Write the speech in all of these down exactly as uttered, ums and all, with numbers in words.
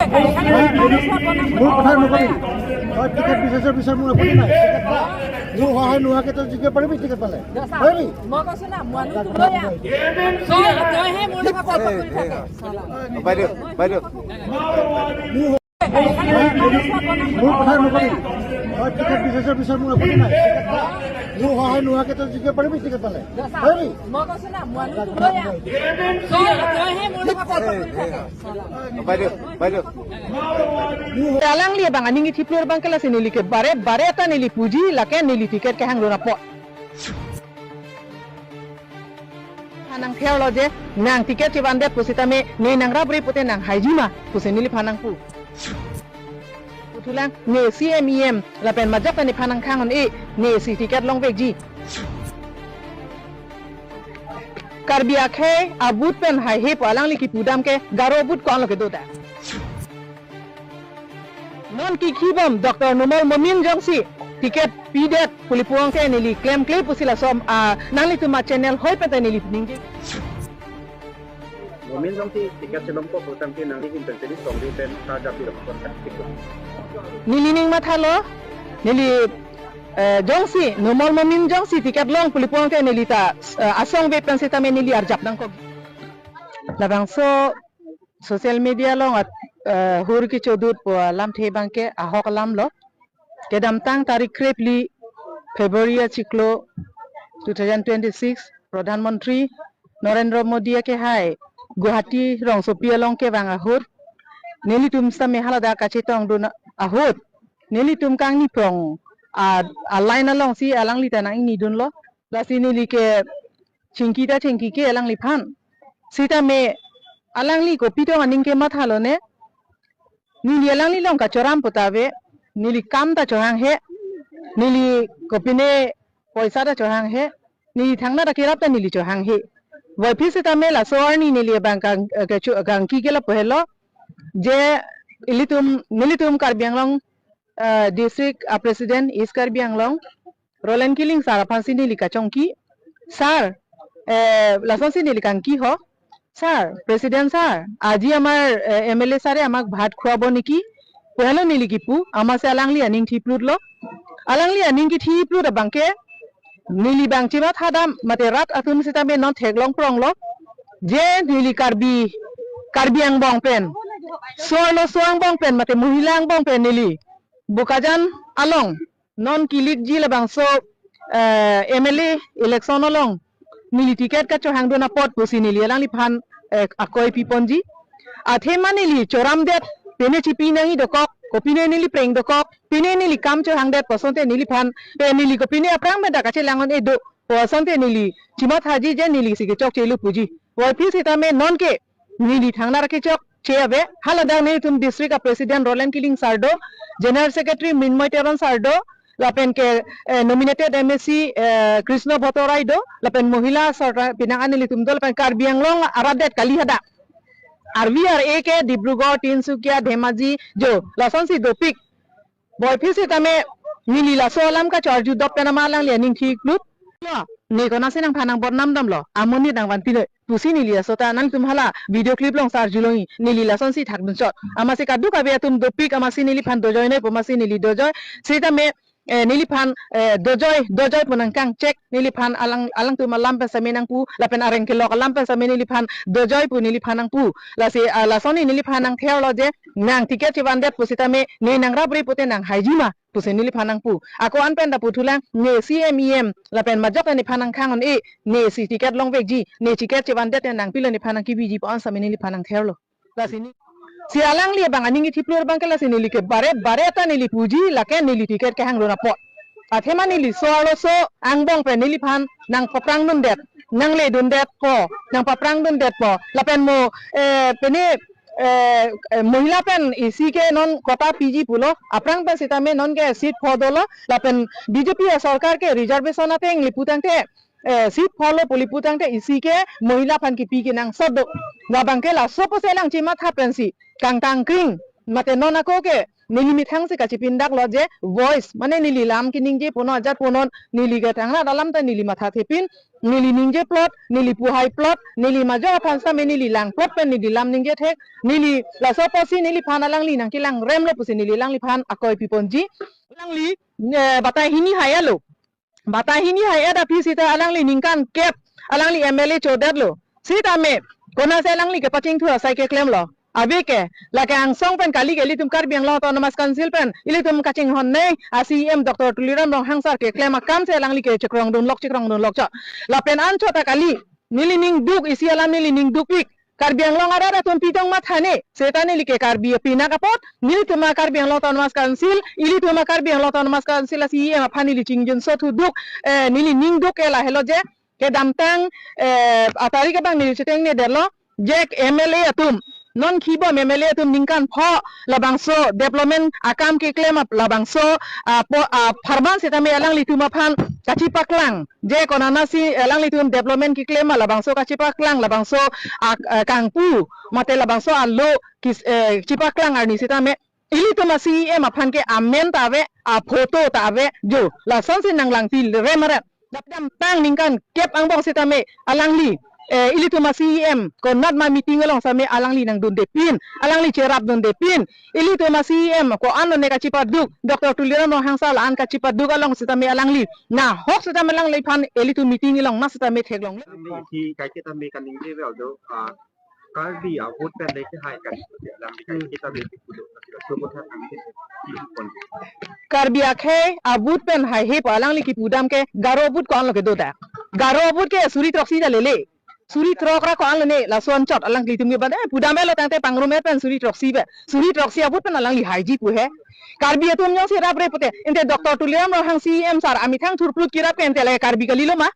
মোৰ কথা নকবি। তই টিকেট বিচাৰিছ, বিচাৰ, মোৰ আপত্তি নাই। টিকেট পা। মোৰ সহায় নোহোৱাকে তই জিকিব পাৰিবি টিকেট পালে? পাৰিবি? মই কৈছো না, মানুহ দুবৰীয়া। তই, তইহে মোৰ লগত তৰ্ক কৰি থাক। বাইদেউ, বাইদেউ। মোৰ কথা নকবি। তই টিকেট বিচাৰিছ, বিচাৰ, মোৰ আপত্তি নাই। টিকেট পা। মোৰ সহায় নোহোৱাকে তই জিকিব পাৰিবি টিকেট পালে? পাৰিবি? মই কৈছো না, মানুহ দুবৰীয়া। তই, তইহে মোৰ লগত তৰ্ক কৰি থাক। বাইদেউ, বাইদেউ। Alangli abang aning kethiplo abang ke lasi neli ke bare bare ta neli puji, lake neli ticket kehang rona po. Nang therlo je, nang ticket chevandet pusitame, ne nang rabre pute nang haiji ma, pusi neliphan nangpu. Puthulang, ne C M E M, lapen majok ta nephan nangkhang un-e, ne si ticket longvekji. Karbi akhei a-vote pen haihe pu alangli kipu dam ke Garo vote ko-an lo kedo ta. Non kikhibom Doctor Numal Momin jongsi ticket pidet pu lapu-an ke neli klemkle pusi laso, ah, nanglitum a-channel hoi pen ta neli ningje. Momin jongsi ticket chelongpo pu tangte nangli hin pen chini songri pen ta japi lo kontak tik lo. Neli ning mathalo, neli, eh, jongsi, Numal Momin jongsi ticket long pu lapu-an ke neli ta, eh, asong ve pen sitame neli arjap nangkok. Labangso social media along at, eh, hur kichodut pu alamthe abang ke ahok alam lo. Kedamtang tarik krepli February achiklo two thousand twenty-six, Pradhan Mantri Narendra Modi akehai Guwahati rongsopi along kevang ahut, nelitum sitame haladak kachetongdun ahut, nelitum kangni prong a, a-line alongsi alangli ta nang-ingnidunlo. Lasi neli ke chingki ta chingki ke alangliphan. Sitame alangli kopi tong aning kemathalo ne. Neli alangli along kachoram puta ave, neli kam ta chohanghe, neli kopine poisa ta chohanghe, neli thangnatta kerap ta neli chohanghe. Puvoiphit sitame laso arni neli abang kang, eh, kecho-, kangki ke lapu helo, je ilitum, nelitum Karbi Anglong, eh, District, ah, President East Karbi Anglong, Roland Killing sir aphansi neli kachongki, "Sir, eh, lasonsi neli kangki ho, sir, President sir, আজি আমাৰ, eh, M L A sir এ আমাক ভাত খুৱাব নেকি?" Pu helo neli kipu, amatsi alangli aning thiplut lo. Alangli aning kethiplut abang ke, neli abang chematha dam, mate rat atum sitame non theklong prong lo. Je neli Karbi, Karbi angbong pen, so-arloso angbong pen, mate mohila angbong pen neli Bokajan along non kilikji labangso, eh, M L A election along neli ticket kachohangdun apot pusi neli alangliphan, eh, akoi piponji. Athema neli choramdet, pine chipi nangji dokok, kopine neli preng dokok, pine neli kam chohangdet pu asonte neliphan, eh, neli kopine aphrang pen ta kachelang un-e do pu asonte neli chemathaji, je neli si kechokche lo puji. Puvoiphit sitame non ke neli thangnatta kechokche ave, haladak nelitum district a-president Roland Killing sir do, general secretary Mrinmoy Teron sir do, lapen ke, eh, nominated M A C, eh, Krishna Bhotto Rai do, lapen mohila sir ta penang an nelitum do, lapen Karbi Anglong arat det kali hadak. R V R A ke Dibrugarh, Tinsukia, Dhemaji, jo, lasonsi dopik. Puvoiphit sitame neli laso alam kacharju dop pen ama alangli aning thiplut. Lo, ne konatsi nangphan nang bodnam damlo, amonit nang vanpilo pusi neli laso ta nangtum hala video clip along charju longji, neli lasonsi thakdun chot. Amatsi kadokave atum dopik, amatsi neliphan dojoi noi pu amatsi neli dojoi. Sitame, eh, neliphan, eh, dojoi, dojoi pu nangkangchek, neliphan alang, alangtum alam pen sitame nangpu, lapen areng kelok alam pen sitame neliphan dojoi pu neliphan nangpu. Lasi, ah, lasonsi neliphan nangtherlo je, nang ticket chevandet pusitame, ne nang rabre pute nang haiji ma, pusi neliphan nangpu. Ako an pen ta puthulang, ne C M E M, lapen majok ta nephan nangkhang un-e, ne si ticket longvekji, ne ticket chevandet ne nangpilo nephan nangkebiji pu an sitame neliphan nangtherlo. Lasi ne, si alangli abang aning kethiplo abang ke lasi neli ke bare bare ta neli puji, lake neli ticket kehang rona po. Athema neli so-arloso angbong pen neliphan nangpaprangdundet, nangledundetpo, nangpaprangdundetpo. Lapen mo, eh, pine, eh, eh, mohila pen isi ke non quota piji pulo, aphrang pen sitame non ke seat pho dolo, lapen B J P a-sorkar ke reservation ateng lapu tangte, eh, seat pholo pu lapu tangte isi ke mohila aphan kipi kenangsot do. Labang ke laso pusi lang chematha pensi kangtang kring, mate non ako ke neli methang si kachipindaklo je voice, mane neli lam keningje punon ajat punon, neli ke thangnat alam ta neli mathathepin, neli ningje plot, neli puhai plot, neli majok aphan sitame neli lang plot pen neli lam ningje thek, neli laso apotsi neliphan alangli nangkelangremlo pusi neli alangliphan akoi piponji, alangli, eh, batai hini hai alo. Batai hini hai-et aphi sita alangli ningkan kep alangli M L A chodetlo. Sitame, konatsi alangli kepachingthur asai keklemlo? Ave ke, lake angsong pen kali ke ilitum Karbi Anglong Autonomous Council pen, ilitum kachinghon nei, a C E M Doctor Tuliram Ronghang sar keklem akam si alangli ke chekrongdunlok, chekrongdunlok chot. Lapen anchot ta kali, neli ning duk, isi alam neli ning dukpik. Karbi Anglong arat atum pidong mathane, seta neli ke Karbi apinak apot, nelitum a Karbi Anglong Autonomous Council, ilitum a Karbi Anglong Autonomous Council a C E M aphan neli chingjinso thuduk, eh, neli ning duk ke lahelo je, kedamtang, eh, atarik abang neli chetengnedetlo, je M L A atum, non khibom M L A atum ningkan pho, labangso development akam keklem ap labangso, ah, po, ah, pharman sitame alanglitum aphan kachipaklang, je konatsi alanglitum development keklem ma labangso kachipaklang, labangso ak-, eh, kangpu, mate labangso alo kis-, eh, chipaklang arni sitame, ilitum a C E M aphan ke amen ta ave, a photo ta ave, jo, lasonsi nanglangpirem arat. Kedamtang ningkan kep angbong sitame, alangli, eh, ilitum a C E M, konatma meeting along sitame alangli nangdundepin, alangli cherapdundepin, ilitum a C E M, ko-an lone kachipaduk, Doctor Tuliram Ronghang sar la-an kachipaduk along sitame alangli, nahok sitame alangliphan, ilitum meeting along na sitame theklong. Kami isi kaiketa me kaningje vel do, ah, Karbi a-vote pen le kehai kan, alangli kaiketa me kipulo, nasi la so kotha kami ke, kipon. Karbi akhei a-vote pen haihe pu alangli kipudam ke Garo vote ko-an lo kedo dak. Garo vote ke suri throksi ta lele. Suri throk ra ko-an lone lason chot alanglitum ke ban, eh, pudam elo tangte pangrum-et pen suri throksi pen. Suri throksi a-vote pen alangli haiji pu he. Karbi atum jongsi rapre pute, ante Doctor Tuliram Ronghang C E M sar amethang thurplut kerap ke ante le Karbi kalilo ma?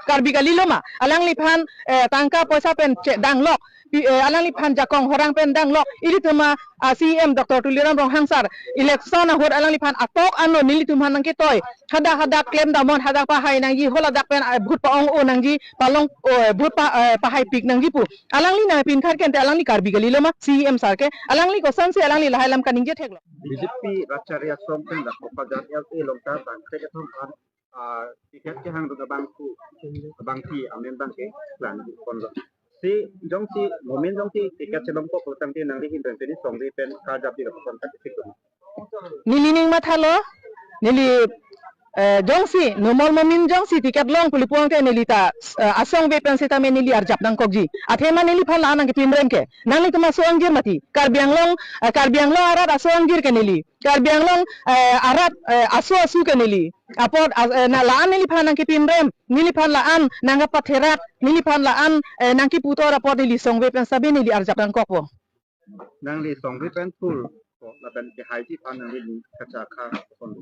Karbi kalilo ma? Alangliphan, eh, tangka poisa pen che danglok. Pi-, eh, alangliphan jakong horang pen danglok. Ilitum a, a C E M Doctor Tuliram Ronghang sar election ahut alangliphan atok anlo nelitum aphan nangketoi. Hadak hadak klem damnon, hadak pahai nangji, haladak pen, eh, vote pa-ong-o nangji, palong, oh, eh, vote pa, eh, pahaipik nangji pu. Alangli nangpinkhat ke ante alangli Karbi kalilo ma, C E M sar ke. Alangli kosonsi alangli lahai alam kaningje theklo. B J P rat chari asong pen dak Bokajan L A along ta bang thek kethom an, ah, ticket kehangdun abang pu, abang ti amen abang ke klang ponlo. Si jongsi, momen jongsi ticket chelongpo pu tangte nangli hin pen pini songri pen karjap di kapon kachithik dun. Neli ning mathalo, neli, eh, jongsi Numal Momin jongsi ticket long pu pulote neli ta, eh, asongve pen sitame neli arjap nangkokji. Athema neliphan la-an nangkepinrem ke. Nanglitum aso angjir mati. Karbi Anglong, eh, Karbi Anglong arat aso angjir ke neli. Karbi Anglong, eh, arat, eh, aso asu ke neli. Apot, as-, eh, na la-an neliphan nangkepinrem, neliphan la-an nangkapatherak, neliphan la-an, eh, nangkeputhor apot neli songve pen sitame neli arjap nangkokpo. Nangli songve pen thurpo lapen kehaiji aphan nangli ning kachakha pon.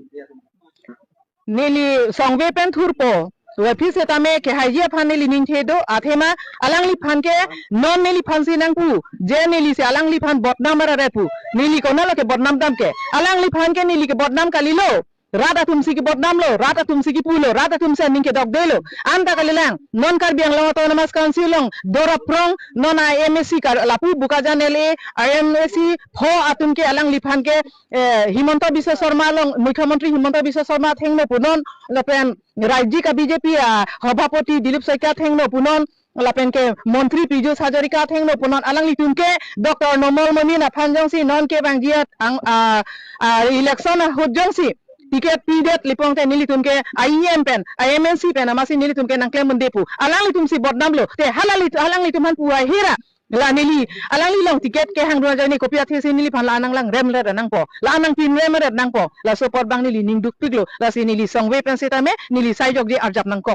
Neli songve pen thurpo. Aphi sitame kehaiji aphan neli ningthe do, athema alangliphan ke non neliphan si nangpu, je neli si alangliphan bodnam arat pu. Neli konatlo ke bodnam dam ke? Alangliphan ke neli ke bodnam kalilo. Rat atum si kebodnamlo, rat atum si kepulo, rat atum si aning kedokdelo. Anta kalilang, non Karbi Anglong Autonomous Council along, dor aphrong, non a M A C kar lapu Bokajan L A, a M A C pho atum ke alangliphan ke, eh, Himanta Biswa Sarma along, Mukhyamantri Himanta Biswa Sarma athengno punon, lapen Rajyik a B J P a Sabhapati Dilip Saikia athengno punon, lapen ke Montri Pijush Hazarika athengno punon, alanglitum ke Doctor Numal Momin aphan jongsi non kevangji at ang, ah, ah, election ahut jongsi ticket pidet pulote nelitum ke a E M pen, a M N C pen, amatsi nelitum ke nangklem unde pu. Alanglitum si bodnamlo. Te halali, alanglitum aphan puhai hera. La neli, alangli along ticket kehangdun ajoine kopi athesi neliphan la-an nanglangrem ret nangpo. La-an nangpinrem ret nangpo. Laso apot abang neli ning dukpiklo. Lasi neli songve pen sitame, neli sai jokje arjap nangkok.